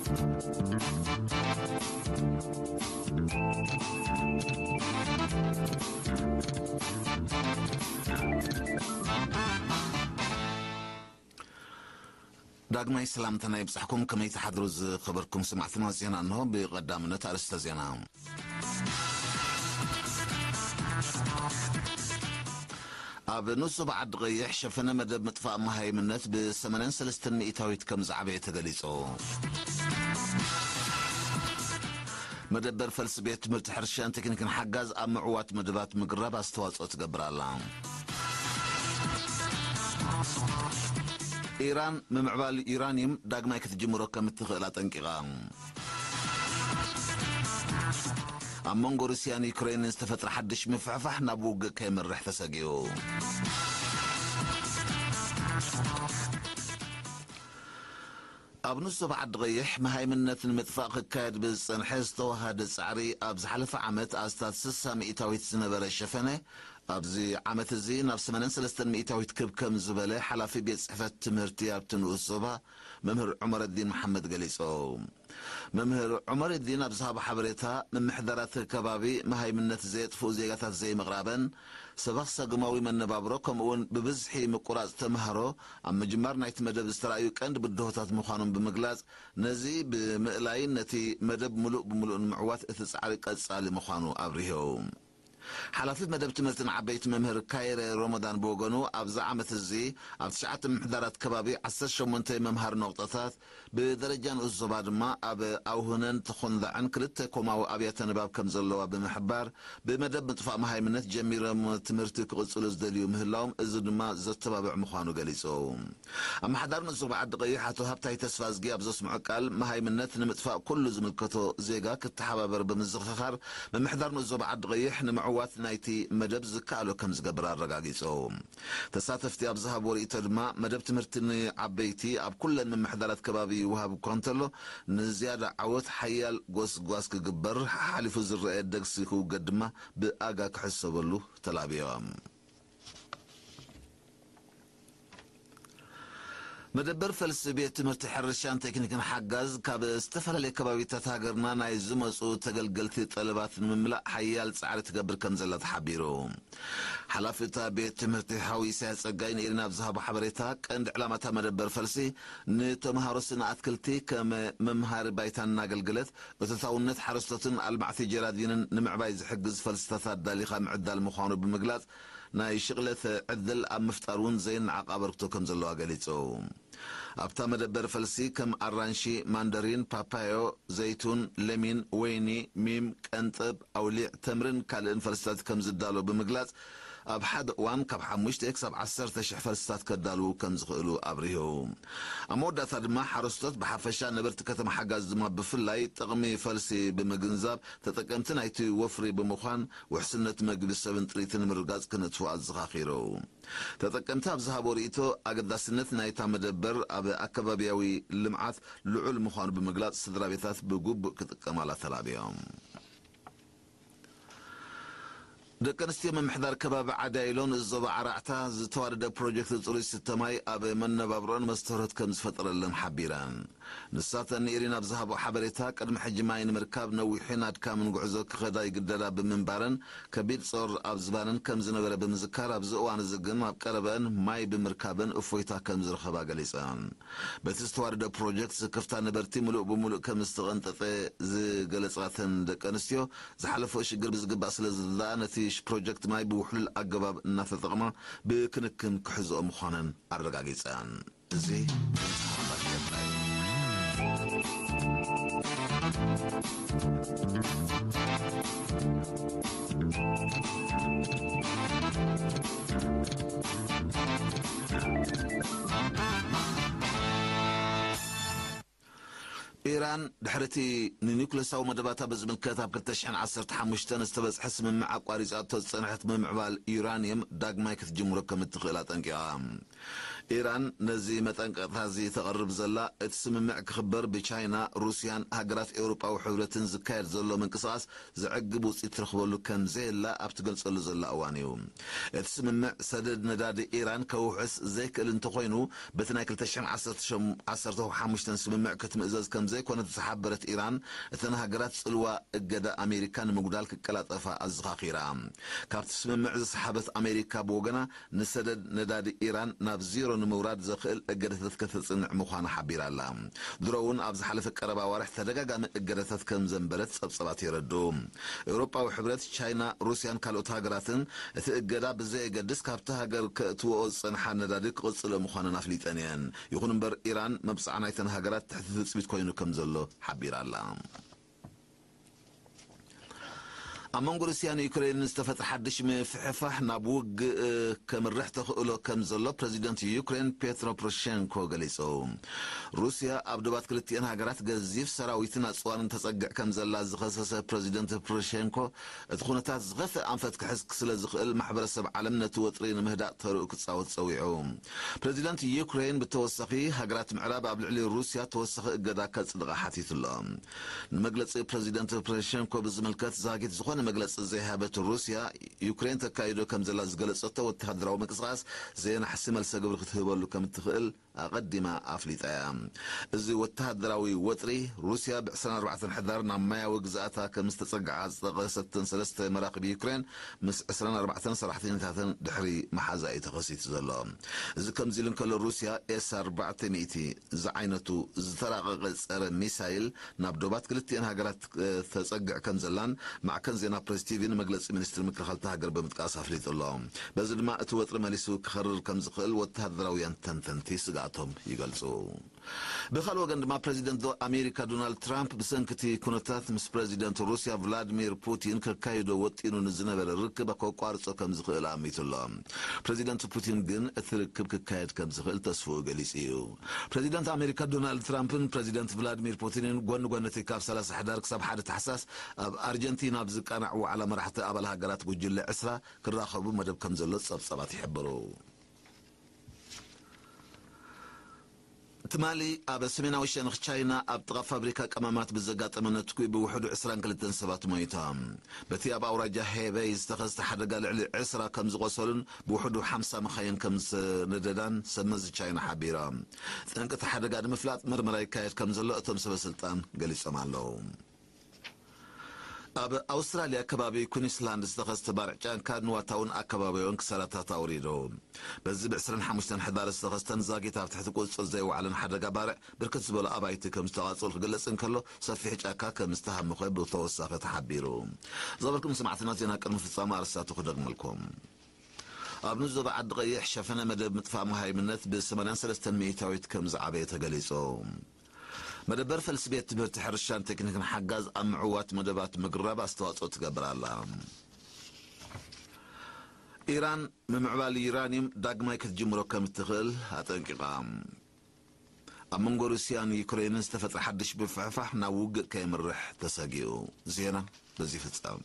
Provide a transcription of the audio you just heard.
ዳግማይ ሰላምታና ይብጻሕኩም። ከመይ ትሓድሩ ዝኸበርኩም ሰማዕትና? ዜና እንሆ። ብቐዳምነት ኣርእስተ ዜና። ኣብ ንኡስ ዞባ ዓዲ ቀይሕ ሸፈነ መደብ ምጥፋእ መሃይምነት ብ ሰማንያን ሰለስተን ሚእታዊት ከም ዝዓበየ ተገሊጹ። መደበር ፈልሲ ቤት ትምህርቲ ሕርሻን ቴክኒክን ሓጋዝ ኣብ ምዕዋት መደባት ምግራብ ኣስተዋጽኦ ትገብር ኣላ። ኢራን ምምዕባል ዩራኒየም ዳግማይ ክትጅምሮ ከም እትኽእል ኣጠንቂቓ። ኣብ መንጎ ሩስያን ዩክሬንን ዝተፈጥረ ሓድሽ ምፍሕፋሕ ናብ ውግእ ከየምርሕ ተሰጊኡ። ኣብ ንኡስ ዞባ ዓዲ ቀይሕ መሃይምነት ንምጥፋእ ክካየድ ብዝጸንሐ ዝተዋሃደ ጻዕሪ፣ ኣብ ዝሓለፈ ዓመት ኣስታት ስሳ ሚእታዊት ዝነበረ ሸፈነ፣ ኣብዚ ዓመት እዚ ናብ ሰማንያን ሰለስተን ሚእታዊት ክብ ከም ዝበለ ሓላፊ ቤት ጽሕፈት ትምህርቲ ኣብቲ ንኡስ ዞባ መምህር ዑመረዲን መሓመድ ገሊጹ። መምህር ዑመረዲን ኣብ ዝሃቦ ሓበሬታ፣ ምምሕዳራት ከባቢ መሃይምነት ዘየጥፍኡ ዜጋታት ዘይምቕራበን፣ ሰባኽ ሰጉማዊ መነባብሮ ከምኡውን ብብዝሒ ምቁራጽ ተምሃሮ ኣብ ምጅማር ናይቲ መደብ ዝተራእዩ ቀንዲ ብድሆታት ምዃኖም ብምግላጽ፣ ነዚ ብምእላይን ነቲ መደብ ምሉእ ብምሉእ ንምዕዋት እቲ ጻዕሪ ቀጻሊ ምዃኑ ኣብሪሁ። ሓላፊ መደብ ትምህርቲ ንዓበይቲ መምህር ካይረ ሮሞዳን ብወገኑ፣ ኣብዚ ዓመት እዚ ኣብ ትሽዓተ ምምሕዳራት ከባቢ ዓሰርተ ሸሞንተ መምሃሪ ነቑጣታት፣ ብደረጃ ንኡስ ዞባ ድማ ኣብ ኣውህነን ተኾንዳዕን ክልተ ኮማዊ ኣብያተ ንባብ ከም ዘለዋ ብምሕባር፣ ብመደብ ምጥፋእ መሃይምነት ጀሚሮም ትምህርቲ ክቕጽሉ ዝደልዩ ምህላዎም፣ እዚ ድማ ዘተባብዕ ምዃኑ ገሊጹ። ኣመሓዳሪ ንኡስ ዞባ ዓዲ ቀይሕ ኣቶ ሃብታይ ተስፋዝጊ ኣብ ዘስምዖ ቃል፣ መሃይምነት ንምጥፋእ ኩሉ ዝምልከቶ ዜጋ ክተሓባበር ብምዝኽኻር፣ ምምሕዳር ንኡስ ዞባ ዓዲ ቀይሕ ንምዕዋት ናይቲ መደብ ዝከኣሎ ከም ዝገብር ኣረጋጊጹ። ተሳተፍቲ ኣብ ዝሃብዎ ርእይቶ ድማ፣ መደብ ትምህርቲ ንዓበይቲ ኣብ ኩለን ምምሕዳራት ከባቢ ይወሃብ እኳ እንተሎ፣ ንዝያዳ ዓወት ሓያል ጎስጓስ ክግበር፣ ሓሓሊፉ ዝረኣየ ደግሲ ክውገድ ድማ ብኣጋ ክሕሰበሉ ተላብዮም። መደበር ፈልሲ ቤት ትምህርቲ ሕርሻን ቴክኒክን ሓጋዝ ካብ ዝተፈላለዩ ከባቢታት ሃገርና ናይ ዝመጹ ተገልገልቲ ጠለባት ንምምላእ ሓያል ጻዕሪ ትገብር ከም ዘላ ተሓቢሩ። ሓላፊ እታ ቤት ትምህርቲ ሓው ኢሳያስ ጸጋይ ንኤሪና ኣብ ዝሃቦ ሓበሬታ፣ ቀንዲ ዕላማታ መደበር ፈልሲ ንተምሃሮ ስነ ኣትክልቲ ከም መምሃሪ ባይታ እናገልገለት፣ እቶታውነት ሓረስቶትን ኣልማዕቲ ጀራዲንን ንምዕባይ ዝሕግዝ ፈልስታት ኣዳሊኻ ምዕዳል ምዃኑ ብምግላጽ፣ ናይ ሽቕለት ዕድል ኣብ ምፍጣር እውን ዘይነዓቕ ኣበርክቶ ከም ዘለዋ ገሊጹ። ኣብታ መደበር ፈልሲ ከም ኣራንሺ፣ ማንደሪን፣ ፓፓዮ፣ ዘይቱን፣ ለሚን፣ ወይኒ፣ ሚም፣ ቀንጥብ፣ ኣውሊዕ፣ ተምርን ካልእን ፈልስታት ከም ዝዳሎ ብምግላጽ፣ ኣብ ሓደ እዋን ካብ ሓሙሽተ ክሳብ ዓሰርተ ሽሕ ፈልስታት ከዳልዉ ከም ዝኽእሉ ኣብሪሁ። ኣብ መወዳእታ ድማ ሓረስቶት ብሓፈሻ ነበርቲ ከተማ ሓጋዝ ድማ ብፍላይ ጥቕሚ ፈልሲ ብምግንዛብ ተጠቀምቲ ናይቲ ወፍሪ ብምዃን ውሕስነት መግቢ ሰብን ጥሪትን ንምርጋጽ ክነጥፉ ኣዘኻኺሩ። ተጠቀምቲ ኣብ ዝሃቦ ርእይቶ ኣገዳስነት ናይታ መደበር ኣብ ኣከባቢያዊ ልምዓት ልዑል ምዃኑ ብምግላጽ ስድራ ቤታት ብግቡእ ክጥቀማላ ተላብዮም። ደቂ ኣንስትዮ ምምሕዳር ከባቢ ዓዳይሎ ንዞባ ኣራዕታ ዝተዋደደ ፕሮጀክት ጽሩይ ስተ ማይ ኣብ መነባብሮን መስተርሆት ከም ዝፈጠረለን ሓቢረን። ንሳተን ንኢሪን ኣብ ዝሃቦ ሓበሬታ፣ ቅድሚ ሕጂ ማይ ንምርካብ ነዊሕን ኣድካምን ጉዕዞ ክኸዳ ይግደዳ ብምንባረን፣ ከቢድ ጾር ኣብ ዝባነን ከም ዝነበረ ብምዝካር፣ ኣብዚ እዋን እዚ ግን ኣብ ቀረበአን ማይ ብምርካበን እፎይታ ከም ዝረኸባ ገሊጸን። በቲ ዝተዋደደ ፕሮጀክት ስክፍታ ነበርቲ ምሉእ ብምሉእ ከም ዝተቐንጠጠ ዝገለጻተን ደቂ ኣንስትዮ፣ ዝሓለፈኦ ሽግር ብዝግባእ ስለ ዝርድኣ፣ ነቲ ፕሮጀክት ማይ ብውሕሉል ኣገባብ እናተጠቕማ ብክንክን ክሕዝኦ ምዃነን ኣረጋጊጸን። እዚ ኢራን ድሕሪ እቲ ንኒውክለሳዊ መደባታ ብዝምልከት ኣብ ክልተ ሽሕን ዓሰርተ ሓሙሽተን ዝተበጽሐ ስምምዕ ኣቋሪጻቶ ዝጸንሐት ምምዕባል ዩራንየም ዳግማይ ክትጅምሮ ከም እትኽእል ኣጠንቂቓ። ኢራን ነዚ መጠንቀቕታ እዚ ተቕርብ ዘላ፣ እቲ ስምምዕ ክኽበር ብቻይና፣ ሩስያን ሃገራት ኤውሮጳዊ ሕብረትን ዝካየድ ዘሎ ምንቅስቓስ ዘዕግብ ውጽኢት ትረኽበሉ ከም ዘየላ ኣብ ትገልጸሉ ዘላ እዋን እዩ። እቲ ስምምዕ ሰደድ ነዳዲ ኢራን ከውሕስ ዘይክእል እንተኾይኑ፣ በቲ ናይ ክልተ ሽሕን ዓሰርተ ሓሙሽተን ስምምዕ ክትምእዘዝ ከም ዘይኮነት ዝሓበረት ኢራን፣ እተን ሃገራት ጽልዋ እገዳ ኣሜሪካ ንምጉዳል ክቀላጠፋ ኣዘኻኺራ። ካብቲ ስምምዕ ዝሰሓበት ኣሜሪካ ብወገና፣ ንሰደድ ነዳዲ ኢራን ናብ ዜሮ ንምውራድ ዘኽእል እገዳታት ከተጽንዕ ምዃና ሓቢራ ኣላ። ድሮ እውን ኣብ ዝሓለፈ ቀረባ ኣዋርሕ ተደጋጋሚ እገዳታት ከም ዘንበረት ጸብጸባት የረድኡ። ኤውሮጳዊ ሕብረት፣ ቻይና፣ ሩስያን ካልኦት ሃገራትን እቲ እገዳ ብዘየገድስ ካብቲ ሃገር ከእትወኦ ዝጸንሓ ነዳዲ ክቕጽሎ ምዃነን ኣፍሊጠን እየን። ይኹን እምበር ኢራን መብጽዓ ናይተን ሃገራት ትሕቲ ትጽቢት ኮይኑ ከም ዘሎ ሓቢራ ኣላ። ኣብ መንጎ ሩስያን ዩክሬንን ዝተፈጥረ ሓድሽ ምፍሕፋሕ ናብ ውግእ ከምርሕ ተኽእሎ ከም ዘሎ ፕረዚደንት ዩክሬን ፔትሮ ፖሮሼንኮ ገሊጹ። ሩስያ ኣብ ዶባት ክልቲአን ሃገራት ገዚፍ ሰራዊትን ኣጽዋርን ተጸግዕ ከም ዘላ ዝኸሰሰ ፕረዚደንት ፖሮሼንኮ፣ እቲ ኩነታት ዝኸፍእ ኣንፈት ክሕዝ ስለ ዝኽእል ማሕበረሰብ ዓለም ነቲ ወጥሪ ንምህዳእ ተርኡ ክጻወት ጸዊዑ። ፕረዚደንት ዩክሬን ብተወሳኺ ሃገራት ምዕራብ ኣብ ልዕሊ ሩስያ ተወሳኺ እገዳ ከጽድቓ ሓቲቱ ኣሎ። ንመግለጺ ፕረዚደንት ፖሮሼንኮ ብዝምልከት ዛጊት ዝኾነ መግለጺ ዘይሃበት ሩስያ፣ ዩክሬን ተካይዶ ከም ዘላ ዝገለጸቶ ወተሃደራዊ ምንቅስቓስ ዘየናሕሲ መልሰ ግብሪ ክትህበሉ ከም እትኽእል ኣቐዲማ ኣፍሊጣ እያ። እዚ ወተሃደራዊ ወጥሪ፣ ሩስያ ብ ዕስራን ኣርባዕተን ሕዳር ናብ ማያዊ ግዝኣታ ከም ዝተጸግዓ ዝጠቐሰተን ሰለስተ መራኽብ ዩክሬን ምስ ዕስራን ኣርባዕተን ሰራሕተኛታተን ድሕሪ መሓዛ እዩ ተኸሲቱ ዘሎ። እዚ ከምዚ ኢሉ እንከሎ፣ ሩስያ ኤስ ኣርባዕተ ሚእቲ ዝዓይነቱ ዝተራቐቐ ጸረ ሚሳይል ናብ ዶባት ክልቲአን ሃገራት፣ እ፣ ተጸግዕ ከም ዘላን ማዕከን ዜና ፕሬስ ቲቪ ንመግለጺ ሚኒስትሪ ምክልኻል እታ ሃገር ብምጥቃስ ኣፍሊጡ ኣሎ። በዚ ድማ እቲ ወጥሪ መሊሱ ክኸርር ከም ዝኽእል ወተሃደራውያን ተንተንቲ ስግኣቶም ይገልጹ። ብኻልእ ወገን ድማ ፕረዚደንት ዶ-፣ ኣሜሪካ ዶናልድ ትራምፕ ብሰንኪ እቲ ኩነታት ምስ ፕረዚደንት ሩስያ ቭላድሚር ፑቲን ከካይዶ ወጢኑ ንዝነበረ ርክብ ከቋርጾ ከም ዝኽእል ኣሚቱ ኣሎ። ፕረዚደንት ፑቲን ግን እቲ ርክብ ክካየድ ከም ዝኽእል ተስፍኡ ገሊጹ እዩ። ፕረዚደንት ኣሜሪካ ዶናልድ ትራምፕን ፕረዚደንት ቭላድሚር ፑቲንን ጎኒ ጎኒ እቲ ካብ ሰላሳ ሕዳር ክሳብ ሓደ ታሕሳስ ኣብ ኣርጀንቲና ኣብ ዝቃናዕ ዋዕላ መራሕቲ ኣባል ሃገራት ጉጅለ ዕስራ ክራኸቡ መደብ ከም ዘሎ ጸብጸባት ይሕብሩ። ትማሊ ኣብ ሰሜናዊ ሸነኽ ቻይና ኣብ ጥቓ ፋብሪካ ቀመማት ብዘጋጠመ ነትጒ ብውሕዱ ዕስራን ክልተን ሰባት ሞይቶም። በቲ ኣብ ኣውራጃ ሄበይ ዝተኸስተ ሓደጋ ልዕሊ ዕስራ ከም ዝቖሰሉን ብውሕዱ ሓምሳ መኻይን ከም ዝነደዳን ሰብ መዚ ቻይና ሓቢሮም። ጠንቂ እቲ ሓደጋ ንምፍላጥ መርመራ ይካየድ ከም ዘሎ እቶም ሰበ ስልጣን ገሊጾም ኣለዉ። ኣብ ኣውስትራልያ ከባቢ ኩኒስላንድ ዝተኸስተ ባርዕ ጫንካ ንዋታውን ኣከባቢውን ክሳራታት ኣውሪዱ። በዚ ብ ዕስራን ሓሙሽተን ሕዳር ዝተኸስተን ዛጊት ኣብ ትሕቲ ቁጽጽር ዘይወዓለን ሓደጋ ባርዕ ብርክት ዝበሉ ኣባይቲ ከም ዝተቓጸሉ ክግለጽ እንከሎ፣ ሰፊሕ ጫካ ከም ዝተሃመኸ ብተወሳኺ ተሓቢሩ። ዝኸበርኩም ሰማዕትና፣ ዜና ቅድሚ ፍጻመ ኣርእስታቱ ክደግመልኩም። ኣብ ንዞባ ዓዲ ቀይሕ ሸፈነ መደብ ምጥፋእ መሃይምነት ብ ሰማንያን ሰለስተን ሚእታዊት ከም ዝዓበየ ተገሊጹ። መደበር ፈልሲ ቤት ትምህርቲ ሕርሻን ቴክኒክን ሓጋዝ ኣብ ምዕዋት መደባት ምግራብ ኣስተዋጽኦ ትገብር ኣላ። ኢራን ምምዕባል ዩራኒየም ዳግማይ ክትጅምሮ ከም እትኽእል ኣጠንቂቓ። ኣብ መንጎ ሩስያን ዩክሬንን ዝተፈጥረ ሓድሽ ምፍሕፋሕ ናብ ውግእ ከየምርሕ ተሰጊኡ። ዜና በዚ ይፍጸም።